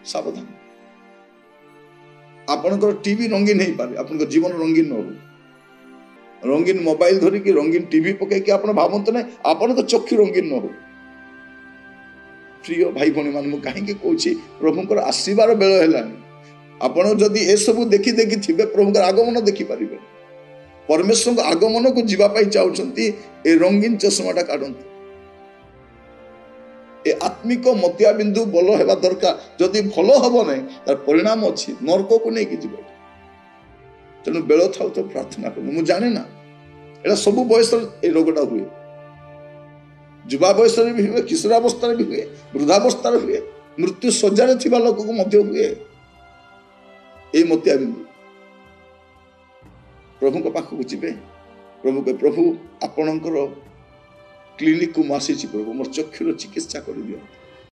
ସାବଧାନ। ଆପଣଙ୍କର ଟିଭି ରଙ୍ଗୀନ ହେଇପାରେ, ଆପଣଙ୍କ ଜୀବନ ରଙ୍ଗୀନ ନ ହଉ। ରଙ୍ଗୀନ ମୋବାଇଲ ଧରିକି, ରଙ୍ଗୀନ ଟିଭି ପକେଇକି ଆପଣ ଭାବନ୍ତୁ ନାହିଁ, ଆପଣଙ୍କ ଚକ୍ଷୁ ରଙ୍ଗୀନ ନ ହଉ। ପ୍ରିୟ ଭାଇ ଭଉଣୀ ମାନେ, ମୁଁ କାହିଁକି କହୁଛି, ପ୍ରଭୁଙ୍କର ଆସିବାର ବେଳ ହେଲାଣି। ଆପଣ ଯଦି ଏସବୁ ଦେଖି ଦେଖି ଥିବେ, ପ୍ରଭୁଙ୍କର ଆଗମନ ଦେଖିପାରିବେ। ପରମେଶ୍ୱରଙ୍କ ଆଗମନକୁ ଯିବା ପାଇଁ ଚାହୁଁଛନ୍ତି, ଏ ରଙ୍ଗୀନ ଚଷମାଟା କାଢନ୍ତୁ। ଏ ଆତ୍ମିକ ମତିଆ ବିନ୍ଦୁ ଭଲ ହେବା ଦରକାର। ଯଦି ଭଲ ହବ ନାହିଁ, ତାର ପରିଣାମ ଅଛି, ନର୍କକୁ ନେଇକି ଯିବ। ତେଣୁ ବେଳ ଥାଉ ତ ପ୍ରାର୍ଥନା କରନ୍ତୁ। ମୁଁ ଜାଣେ ନା, ଏଇଟା ସବୁ ବୟସରେ ଏଇ ରୋଗଟା ହୁଏ। ଯୁବା ବୟସରେ ବି ହୁଏ, କିଶୋରାବସ୍ଥାରେ ବି ହୁଏ, ବୃଦ୍ଧାବସ୍ଥାରେ ହୁଏ, ମୃତ୍ୟୁ ଶଯ୍ୟାରେ ଥିବା ଲୋକକୁ ମଧ୍ୟ ହୁଏ ଏଇ ମତିଆ ବିନ୍ଦୁ। ପ୍ରଭୁଙ୍କ ପାଖକୁ ଯିବେ, ପ୍ରଭୁ କହେ, ପ୍ରଭୁ ଆପଣଙ୍କର କ୍ଲିନିକକୁ ମୁଁ ଆସିଛି, ପ୍ରଭୁ ମୋର ଚକ୍ଷୁର ଚିକିତ୍ସା କରିଦିଅନ୍ତୁ।